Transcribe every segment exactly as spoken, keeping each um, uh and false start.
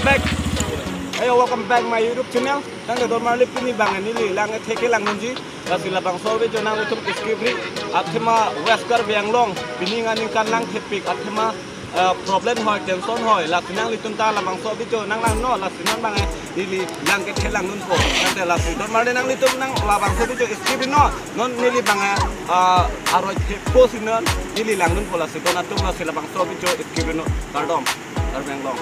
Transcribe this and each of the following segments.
Back. Hey, welcome back my YouTube channel. Tangte don marli pini abang neli lang kethe kelang nangji. Lasi labangso video nanglitum skip ri. Athema West Karbi Anglong pining aningkan lang thepik athema, eh, problem hoi, tension hoi. Lasi nanglitum ta labangso video nanglang non, lasi non abang, eh, neli lang kethe lang nangpo. Tangte lasi don marli nanglitum nang labangso video skip ri non. Non neli abang, eh, aroi thepo si non neli lang nangpo, lasi don atum lasi labangso video skip ri non. Kardom. Karbi Anglong.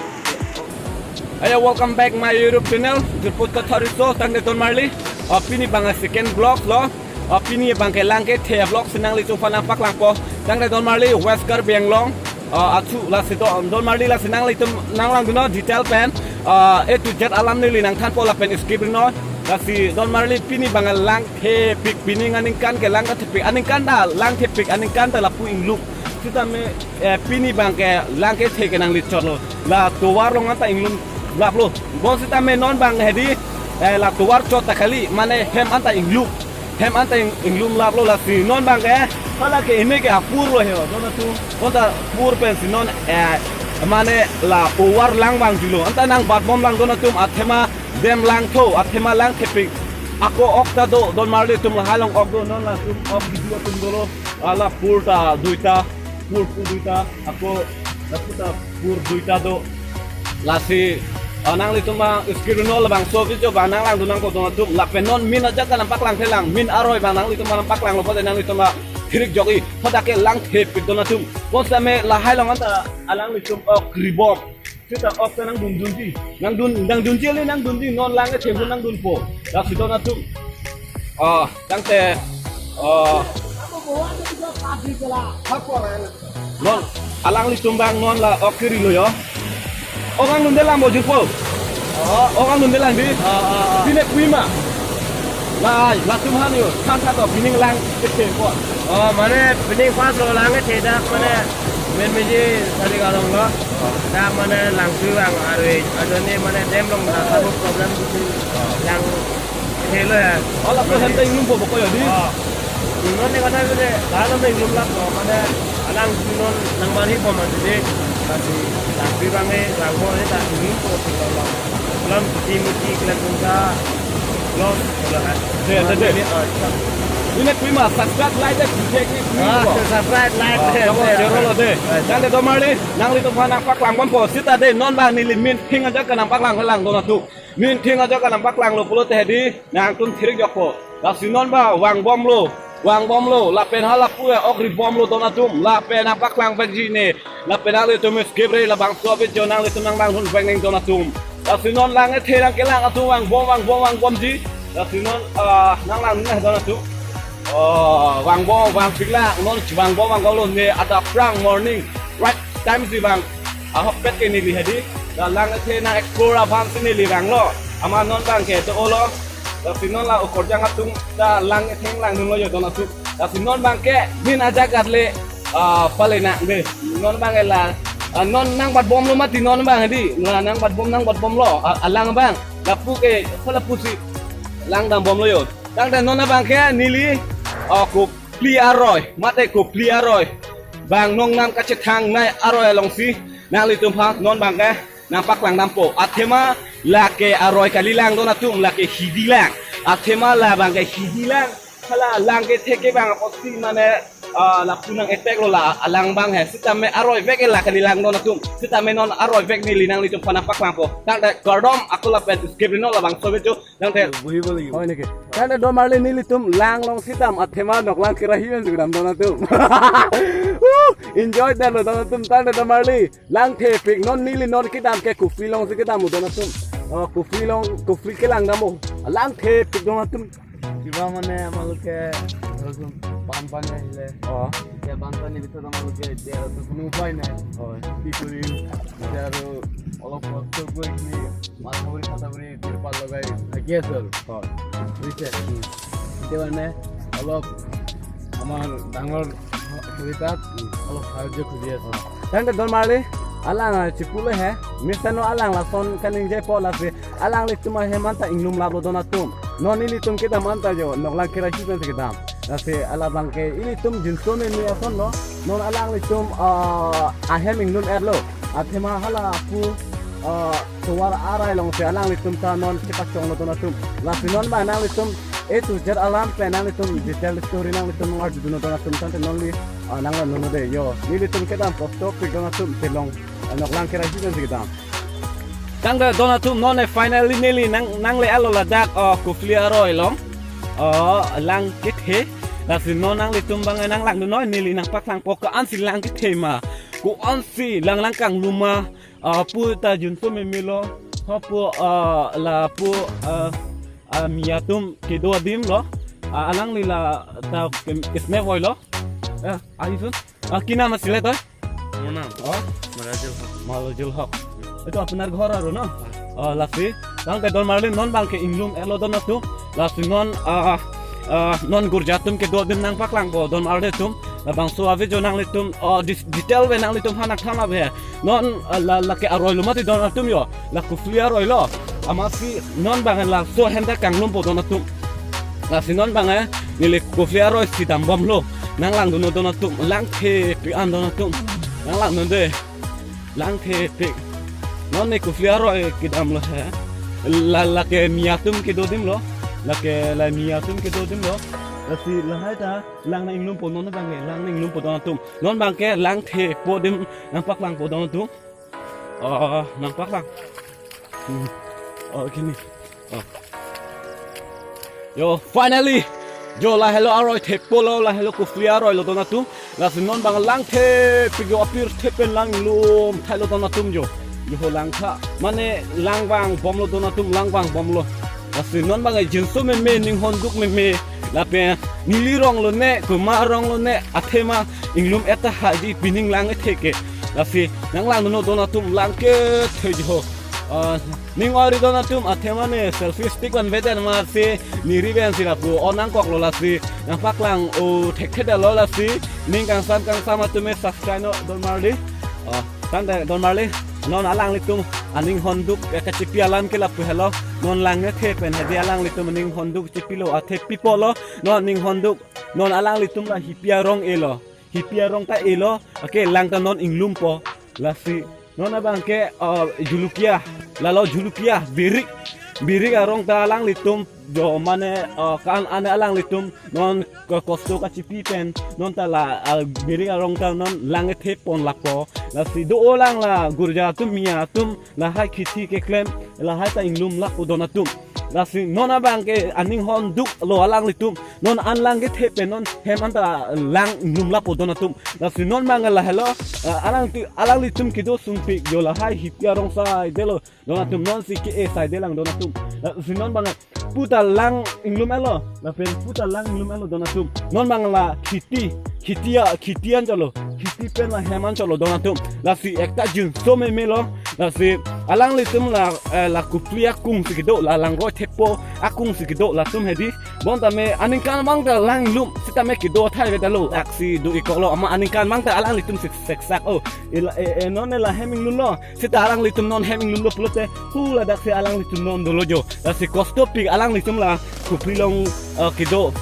Ayo, welcome back my YouTube channel, Jurput Kathariso, tangte don marli. Oh, pini abang second vlog lo. Oh, pini abang ke lang kethe vlog si nanglitum aphan nangpaklangpo. Tangte don marli West Karbi Anglong. Oh, achu lasi don, don marli lasi nanglitum nanglangdun non detail pen. Oh, A to Z alam neli nangthanpo lapen skip ri non. Lasi don marli pini abang lang thepik pining aningkan ke lang thepik aningkan ta lang thepik aningkan ta lapu ingluk. Sitame, eh, pini abang ke lang kethe ke nangli chotlo. La tovar along anta inglum laplo. Bonsitame non abang hedi, eh, la tovar chot ta kali, mane hem anta inglum. Hem anta ing-, inglum laplo lasi non abang ke. Hala ke ime ke apur lo he, don atum. Konta pur pensi non, eh, mane la tovar lang vangjilo. Anta nangbatbom lang don atum athema dam langthu, athema lang thepik. Ako ok ta do, don marli atum lahai along ok do, non latum ok video atum dolo. Hala pur ta duita, pur pur duita, ako lapu ta pur duita do. Lasi, ah, nanglitum abang skip ri non labangso video abang nanglangdun nangpo don atum. Lapen non min ajat ta nangpaklangthelang, min aroi abang nanglitum abang nangpaklanglo pute nanglitum abang thirik jok-i. Hadak ke lang thepik don atum. Bonsitame lahai along anta alanglitum ok ribom. Sita ok ta nangdundunji. Nangdun, nangdunji le nangdunji, non lang kethe ahut nangdunpo. Lasi don atum. Oh, tangte, oh. Non, alanglitum abang non la ok kiri lo yo. Ok nangdundelang bo Jurpo. Oh. Ok nangdundelang di. Oh, oh, oh. Pine pima. La, latum aphan yo, than tha to, pining lang kethe po. Oh, mane pining pas lo lang kethe dak mane men meji tadi kalong lo. Dak mane lang tu lang arve, adoni mane dam along na sabu problem tu lang kethe lo ya. Oh, lapu hem ta inglumpo bokok yo di. Oh. Inglum ne kata bide, lalu ne inglum lap lo, mane alang tu non nangbarhipo mane di. Tadi lang tu abang e, lang bo e, tadi inglumpo tinggal lo. Lam di miti kelam tungka. Los, bola kan. Deh, deh, deh. Ini, ah, ini pima, subscribe, like, deh, deh, deh, deh, ah, deh. Subscribe, like, ah, deh, kamu deh, share lo, deh. Ah, tangte don marli, nanglitum aphan nangpaklangbompo, sita deh, non abang neli minthing ajat ke nangpaklang, lang don atum. Minthing ajat ke nangpaklanglo pulote hedi, nangtum thirik jokpo. Lasi non abang vangbomlo, vangbomlo, lapen hala pu ok ribomlo don atum, lapen nangpaklang vekji ne, lapen nanglitum skip ri labangso video nanglitum nanglangdun vek nang don atum. Lasi non lang kethe lang kelang atum vangbom, vangbom, vangbomji. Lasi non, ah, nanglang nang don atum. Oh, vangbom, vangpik lang, non vangbom, vangbomlo ne, adap prang morning, right time si abang. Ahokpet ke neli hedi, la lang kethe nang explore aphan si neli vanglo. Amat non abang ke to-olo. Lasi non la okorjang atum ta lang kethe langdunlo yo don atum. Lasi non abang ke min ajat le, ah, pale nang deh. Non abang ke la, ah, non nangbatbomlo mati non abang hedi. La nangbatbom nangbatbomlo. Ah, alang abang. Lapu ke, hala pusi lang dambomlo yo. Tangte non abang ke neli, ah, Kopili aroi, mate Kopili aroi. Bang nongnam kachethangnei aroi alongsi nanglitum aphan non abang ke nangpaklang dampo. Athema lake aroi kalilang don atum, lake hidi lang. Athema la abang ke hidi lang. Hala lang kethe ke abang apotsi mane, ah, lapu nang-attack lo la alang abang he. Sitame aroi vek la kalilang don atum. Sitame non aroi vek neli nanglitum aphan nangpaklangpo. Tangte kardom, ako lapen skip ri non labangso video. Tangte. Buhi boli. Oh, ini ke. Tangte don marli nelitum lang along sitam athema noklang kerahi pen si kedam don atum. Uh, enjoy detlo don atum, tangte don marli. Lang thepik non neli non kedam ke Kopili alongsi kedamlo don atum. Oh, Kopili along, Kopili kelang damlo. Lang thepik don atum. কিবা মানে আমালোকে ধৰকচোন বানপানী আহিলে, অ। এতিয়া বানপানীৰ ভিতৰত আমালোকে এতিয়া আৰু কোনো উপায় নাই। হয়। কি কৰিম? এতিয়া আৰু অলপ কষ্ট কৰি কিনি মাথাউৰি চাথাউৰি তিৰপাল লগাই থাকি আছো আৰু। হয়। বুজিছে? উম। এতিয়া মানে অলপ আমাৰ ডাঙৰ সৰিতাত অলপ সাহায্য খুজি আছো। Tangte don marli, alang, ah, chipule he, mesen no alang lason kaningjepo lasi, alanglitum ahem anta inglum laplo don atum. Non nelitum kedam anta yo, noklang kerahi pen si kedam. Lasi hala abang ke, ilitum jinso meme asonlo, non alanglitum, ah, ahem inglum-etlo. Athema hala pu, ah, tovar arai alongsi alanglitum ta non kepachonglo don atum. Lasi non abang nanglitum A to Z alam pen nanglitum detail story nanglitum nang arjudunnon don atum, tangte non neli, ah, nanglang nonde yo. Nelitum kedam kostopik don atum, chelong, ah, noklang kera hidan si kedam. Tangte don atum, non finally neli nang, nangle-etlo ladak, ah, Kufli aroi along. Ah, lang kethe. Lasi non nanglitum abang nanglangdunnoi, neli nangpaklangpo ko-ansi lang kethe ma, ko-ansi lang lang kanglum ma, ah, pu ta junso memelo. Hapu, ah, lapu, ah, ah, Miya atum kedo adim lo. Ah, alangli la ta ke-, ke-snap oilo. Eh, ahi sun. Ah, কি নাম আছিলে তোৰ? মোৰ নাম? অ? মৰাজুল হক। মৰাজুল হক। এইটো আপোনাৰ ঘৰ আৰু ন? অ, lasi. Tangte don marli, non abangke inglum-etlo don atum. Lasi non, ah, ah, non girja atum kedo adim nangpaklangpo don marli atum. Labangso ave jo nanglitum, ah, dis-, detail ave nanglitum ha nangthan ave. Non, ah, la, lake aroi lo mati don atum yo. La Kufli aroi lo. Amatsi non abang laso ahem ta kanglumpo don atum. Lasi non abang, eh, neli Kufli aroi si dambomlo. Nanglangdunnon don atum. Lang thepik an don atum. Nanglangdunde. Lang thepik. Non ne Kufli aroi kedamlo he. La, lake Miya atum kedo adim lo. Lake la Miya atum kedo adim lo. Lasi lahai ta lang nang-inglumpo, non abangke lang nang-inglumpo don atum. Non abangke lang thepo adim nangpaklangpo don atum. Oh, nangpaklang. Hmm. Oh, kini. Oh. Yo, finally. Jo, lahelo aroi thepolo, lahelo Kufli aroi lo don atum. Lasi non abang lang thepik yo, apirthe pen lang inglum thailo don atum jo. Yo ho lang tha. Mane lang vangbomlo don atum, lang vangbomlo. Lasi non abang jinso meme, ninghon duk meme. Lapen neli rong lone, komat rong lone, athema inglum-et tahai di, pining lang kethe ke. Lasi nanglangdunnon don atum, lang kethe jo. Ah, ning ori don atum, athema ne selfie stick vanvedet amatsi neli pen si lapu on nangkoklo, lasi nangpaklang-o thekthedetlo, lasi ning kangsam kangsam atum me subscribe non don marli. Ah, tangte don marli, non alanglitum aninghon duk, eh, kachipi alam ke lapu helo. Non lang kethe pen hedi alanglitum aninghon duk chipilo, athe pipolo. Non aninghon duk, non alanglitum la hipi arong-elo. Hipi arong ta elo. Oke, lang ta non inglumpo. Lasi non abangke, ah, julukia. Lalo julukia, birik. Birik arong ta alanglitum jo mane, ah, kan ane alanglitum non ke kosto kachipi pen non ta la, ah, birik arong ta non lang kethe pon lapo. Lasi do-o lang la girja atum, Miya atum lahai kheti keklem, lahai ta inglum lapo don atum. Lasi non abangke aninghon duklo alanglitum. Non an lang kethe pen non hem an ta lang inglum lapo don atum. Lasi non abang lahelo, ah, alang ti, alanglitum kedo sungpik jo, lahai hipi arong saidelo don atum, non si ke-e saidelang don atum. Lasi non abang pu ta lang inglum-etlo, lapen pu ta lang inglum-etlo don atum. Non abang la kheti, kheti a, kheti an cholo, kheti pen la hem an cholo don atum. Lasi ekta jinso memelo. Lasi alanglitum la, eh, la Kufli akung si kedo, la langroi thepo akung si kedo latum hedi. Bonta me aningkan abang ta lang inglum sitame kedo athai avedetlo. Aksi do-ikoklo, amat aningkan abang ta alanglitum sik seksak-o. Ela, eh, eh, non ne la hem inglumlo. Seta alanglitum non hem inglumlo pulote, hu ladak si alanglitum non dolo jo. Lasi kostopik alanglitum la Kufli along, eh, kedo.